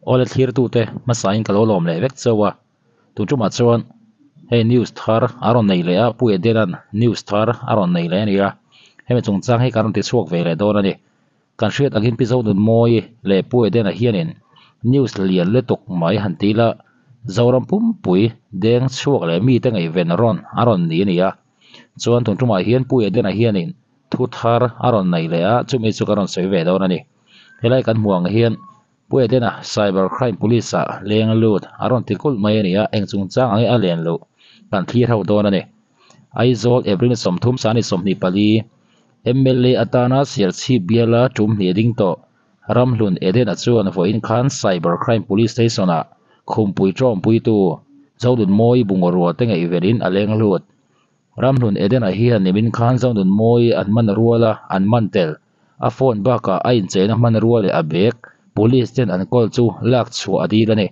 Awle thlirtute hmasain ka lo lawm leh vek chauh a, tun tumah chuan hei news thar a rawn nei leh a, Pu Edena'n news thar a rawn nei leh a ni a, hemi chungchang hi ka rawn ti chhuak ve leh dawn a ni. Kan hriat angin Pi Zonunmawii leh Pu Edena hianin news lian lutuk mai han ti ila Zoram pumpui deng chhuak leh mite ngaihven rawn a rawn ni a ni a, chuan tun tumah hian Pu Edena hianin thu thar a rawn nei leh a, chumi chu ka rawn sawi ve dawn a ni. Helai kan hmuh ang hian Pu Edena Cyber Crime Police ah leng lut a rawn ti kulh mai a ni a, eng chungchang ang nge a len loh kan thlir ho dawn a ni. Aizawl April 30 sani 24 mla atana Serchhip biala tum hnih a ding tawh. Ramhlun Edena chuan vawiin khan Cyber Crime Police Station ah khumpui tawngpuitu Zonunmawi bungrua te ngaihvelin a leng lut. Ramhlun Edena hian nimin khan Zonunmawi an man rual a, an man tel. A phone bakah a incheina hmanrua leh a bag police ten an kawl chu lak chhuah a dil a ni.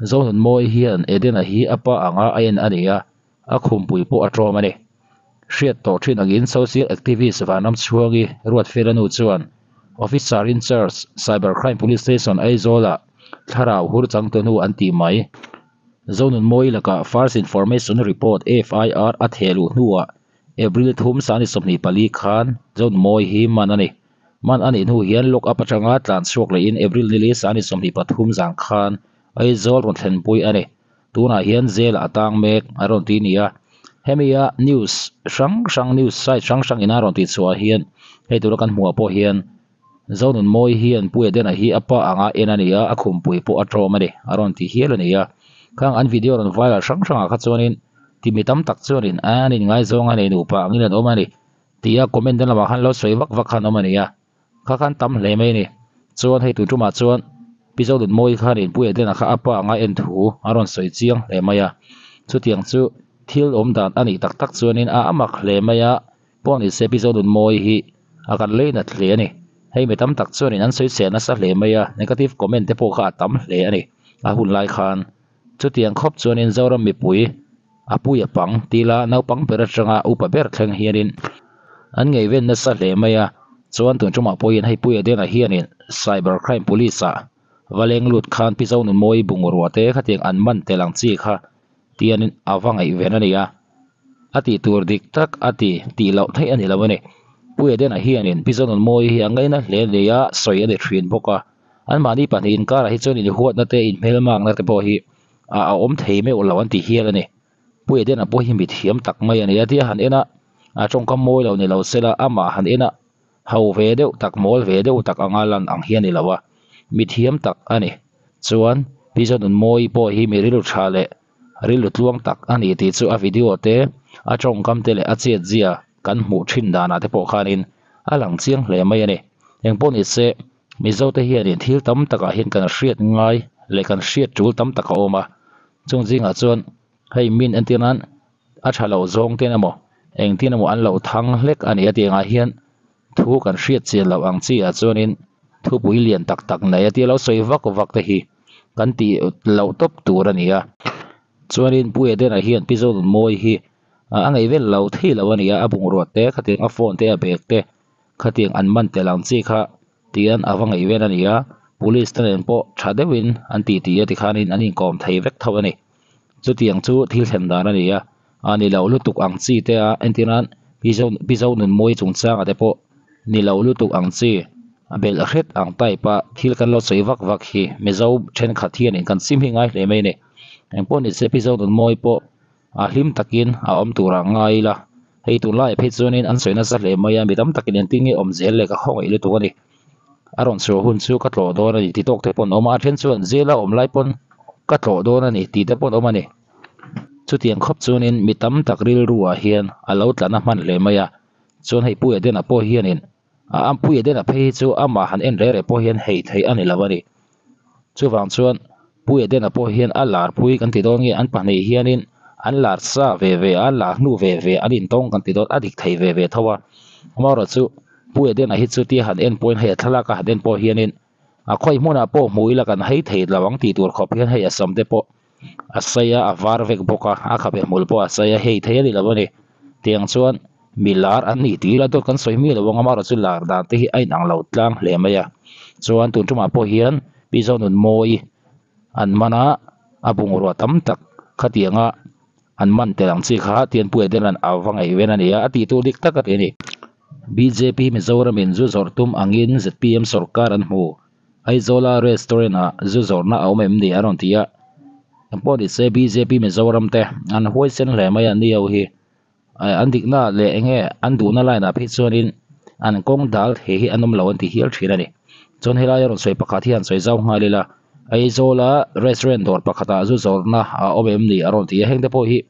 Zonunmawi hian Edena hi a pa anga a en a ni a, a khumpui pawh a tlawm a ni. Hriat tawh thin angin social activist Vanramchhuangi Ruatfela nu chuan Officer in Charge, Cyber Crime Police Station Aizawl-ah thlarau hur changtu nu an tih mai. Zonunmawi lakah First Information Report, FIR, a theh luh hnuah April 3 24 khan Zonunmawi hi man a ni. Man a nih hnu hian lock up atanga tlan chhuak lehin April nili 23 zan khan Aizawl rawn thlenpui a ni. Tunah hian jail ah a tang mek a rawn ti nia. Hemi a news hrang hrang news site hrang hrang ina rawn tih chhuah hian hei tura kan hmuh ah pawh hian Zonunmawi hian Pu Edena hi a pa anga en a ni a, a khumpui pawh a tlawm a ni a rawn ti hial a ni a. Khang an video rawn viral hrang hrang ah kha chuanin ti mi tam tak chuanin an inngaizawng a nei nupa angin an awm a ni tia comment te lamah khan lo sawi vak vak khan awm a ni a. Kha khan tam hle mai a ni. Chuan hei tun tumah chuan Pi Zolunmawii khanin Pu Edena kha a pa anga en thu a rawn sawi chiang hle mai a. Chutiang chu thil awm dan a nih tak tak chuanin a amak hle mai a, pawh ni se Pi Zolunmawii hi a kan lei nat hle a ni. Hei mi tam tak chuanin an sawi chhe nasa hle mai a, negative comment te pawh kha a tam hle a ni a hun lai khan. Chutiang khawp chuanin Zoram mipui a pui a pang tila naupang ber atanga upa ber thleng hianin an ngaihven nasa hle mai a, chuan tun tumah pawhin hei Puia Denah hianin Cyber Crime Police ah va leng lut khan Pi Zonunmawii bungrua te khatiang an man tel ang chi kha tianin a va ngaihven a ni a, a tih tur dik tak a ti tih loh theih a ni lo a ni. Puia Denah hianin Pi Zonunmawii hi a ngaina hle hle a sawi a ni thin bawk a, anmahni pahnih inkarah hi chuan inhuatna te inhmelmakna te pawh hi a awm thei meuh lo an ti hial a ni. Pu Edena pawh hi mi thiam tak mai a ni a tia han en a, a tawngkam mawi lo ni lo sela amah han en a, ho ve deuh tak mawl ve deuh tak anga lan ang hi a ni lo a, mi thiam tak a ni. Chuan Pi Zonunmawii pawh hi mi rilru tha leh rilru tluang tak a ni tih chu a video te, a tawngkam te leh a chetzia kan hmuh thin danah te pawh khanin a lang chiang hle mai a ni. Engpawh ni se. Mizote hianin thil tam takah hian kan hriat ngai leh kan hriat tul tam tak a awm a, chung zingah chuan hei min entir nan a tha loh zawng ten emaw engtin emaw an lo thang hlek a ni a tih angah hian thu kan hriat chian loh ang chi ah chuanin thupui lian tak tak nei a tia lo sawi vak vak te hi kan tih loh tawp tur a ni a. Chuanin Pu Edena hian Pi Zonunmawii hi a ngaih vel lo thei lo a ni a, a bungrua te khatiang a phone te a bag te Khatiang an man tel ang chi kha tian a va ngaih vel a ni a, police te nen pawh tha deuhin an tih tih a tikhanin an inkawm thei vek tho a ni. Chutiang chu thil thlen dan a ni a, a ni lo lutuk ang chi te a entir nan Pi Zo Nunmawi chungchanga te pawh ni lo lutuk ang chi a belh hret ang type a thil kan lo sawi vak vak hi Mizo thenkhat hianin kan sim hi ngai hle mai a ni. Engpawh ni se Pi Zo Nunmawi pawh a hlim takin a awm turah ngai ila hei tunlaiah phei chuanin an sawi nasa hle mai a mi tam takin engtin nge awm zel le ka khawngaih lutuk a ni a rawn chhuah hun chu ka tlawh dawn a ni ti tawk te pawh an awm a a then chuan zela awm lai pawn ka tlawh dawn a ni tih te pawh an awm a ni chutiang khawp chuanin mi tam tak rilru ah hian a lo tla na hman hle mai a chuan hei Pu Edena pawh hianin a Pu Edena phei hi chu amah han en reh reh pawh hian hei theih a ni lo a ni chuvang chuan Pu Edena pawh hian a lar pui kan ti dawn nge an pahnih hianin an lar sa ve ve a lar hnu ve ve an intawng kan ti dawn a dik thei ve ve tho a amaherawh chu Pu Edena hi chu tia han en pawhin hei a thlalak a han en pawh hianin a khawi hmunah pawh hmuh ila kan hei thei lo ang tih tur khawp hian hei a sam te pawh a sei a a var vek bawk a a khabe hmul pawh a sei a hei thei a ni lo a ni tiang chuan mi lar an nih tih ila dawt kan sawi miah lo ang amaherawh chu lar dan te hi a inang lo tlang hle mai a chuan tun tumah pawh hian Pi Zonunmawii. an man a a bungrua tam tak khatianga an man tel ang chi kha tian Pu Edena'n a va ngaihven a ni a a tih tur dik tak a ti a ni. Bjp Mizoram in zu zawrh tum angin zpm sawrkar an hmu. Aizawla restaurant ah zu zawrhna a awm em ni a rawn ti a. Engpawh ni se bjp Mizoram te an huaisen hle mai a ni ho hi. An dikna leh enge an duhna line ah phei chuanin an kawng dal thei hi an awm lo an ti hial thin a ni. Chuan helai a rawn sawi pakhat hi han sawi zau nghal ila Aizawla restaurant dawr pakhatah zu zawrhna a awm em ni a rawn ti a hengte pawh hi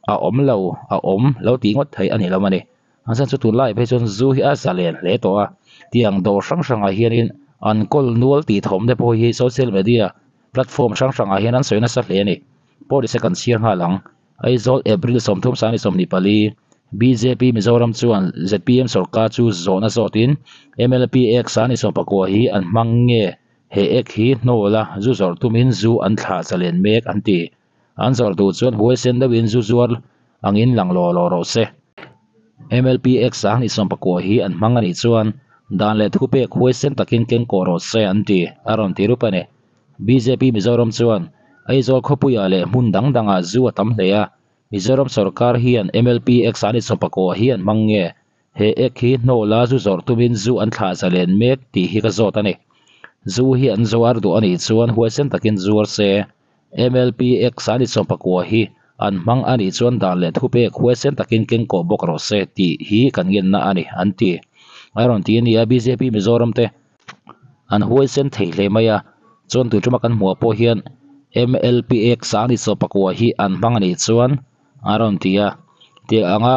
a awm lo a awm lo tih ngawt theih a ni lo a ni. An chhan chu tunlai phei chuan zu hi a zalen hle tawh a tiang dawr hrang hrangah hianin an kawl nual tih thawm te pawh hi social media platform hrang hrangah hian an sawi nasa hle a ni. Pawlise kan chhiar nghal ang. Aizawl April 30 24 bjp Mizoram chuan zpm sorkar chu zawhna zawtin MLP Act 29 hi an hmang nge he Act hi hnawla zu zawrh tumin zu an thlah zalen mek an ti. An zawrh duh chuan huaisen deuhin zu zuar angin lang law law rawh se. MLP Act 29 hi an hmang anih chuan dan leh thupek huaisen takin keng kawh rawh se an ti a rawn ti rup a ni. Bjp Mizoram chuan Aizawl khawpuiah leh hmun dang dangah zu a tam hle a, Mizoram sorkar hian MLP Act 29 hi an hmang nge? He Act hi hnawla zu zawrh tumin zu an thlah zalen mek tih hi ka zawt a ni. Zu hi an zuar duh a nih chuan huaisen takin zuar se. MLP Act 29 hi an hmang a nih chuan dan leh thupek huaisen takin keng kawh bawk rawh se tih hi kan ngenna a ni, an ti. A rawn ti a nia bjp Mizoram te. An huaisen thei hle mai a, chuan tun tuma kan hmuh ah pawh hian MLP Act 29 hi an hmang a nih chuan a rawn ti a, tiang anga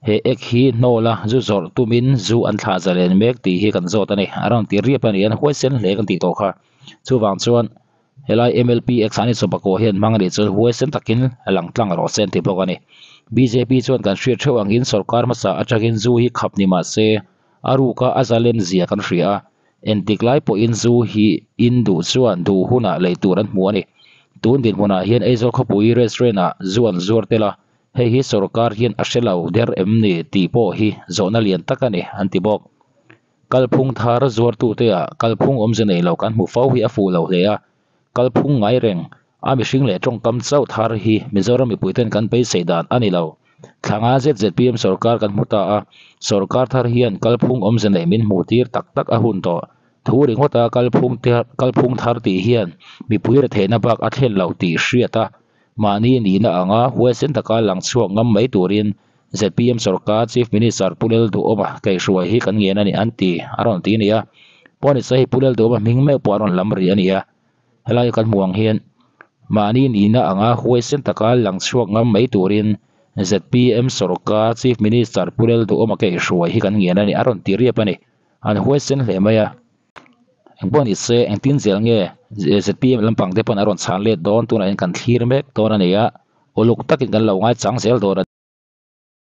he Act hi hnawla zu zawrh tumin zu an thlah zalen mek tih hi kan zawt a ni, a rawn ti riap a ni, an huaisen hle kan tih tawh kha. Chuvang chuan helai MLP Act 29 hi an hmang a nih chuan huaisen takin lang tlang rawh se an ti bawk a ni. Bjp chuan kan hriat theuh angin sorkar hmasa atangin zu hi khap ni mah se, A ruka a zalen zia kan hria a, entik lai pawhin zu hi in duh chuan duh hunah lei tur an hmu a ni. Tun dinhmunah hian Aizawl khawpui restaurant ah zu an zuar tel a, hei hi sorkar hian a hre lo der em ni tih pawh hi zawhna lian tak a ni, an ti bawk. Kalphung thar zuartute ah kalphung awmze nei lo kan hmu fo hi a fuh lo hle a, kalphung ngai reng A mihring leh tawngkam chauh thar hi Mizoram mipuiten kan beisei dan a ni lo. Thlanga ZZPM sorkar kan hmu ta a, sorkar thar hian kalphung awmze neih min hmuh tir tak tak a hun tawh. Thu ringawta kalphung kalphung thar tih hian mipui retheihna bak a thlen lo tih hriat a, mahni nihna anga huaisen taka lang chhuak ngam mai turin zpm sorkar Chief Minister Pu Lalduhawma kaihhruai hi kan ngen a ni an ti a rawn ti a ni a. Pawhnisa hi Pu Lalduhawma hming meuh pawh a rawn lam rih a ni a. Helai kan hmuh ang hian mahni nihna anga huaisen taka lang chhuak ngam mai turin zpm sorkar Chief Minister Pu Lalduhawma kaihhruai hi kan ngen a ni, a rawn ti riap a ni. An huaisen hle mai a. Engpawh ni se, engtin zel nge zpm lampang te pawn a rawn chhan let dawn tunah hian kan thlir mek dawn a ni a, uluk takin kan lo ngaichang zel dawn a ni.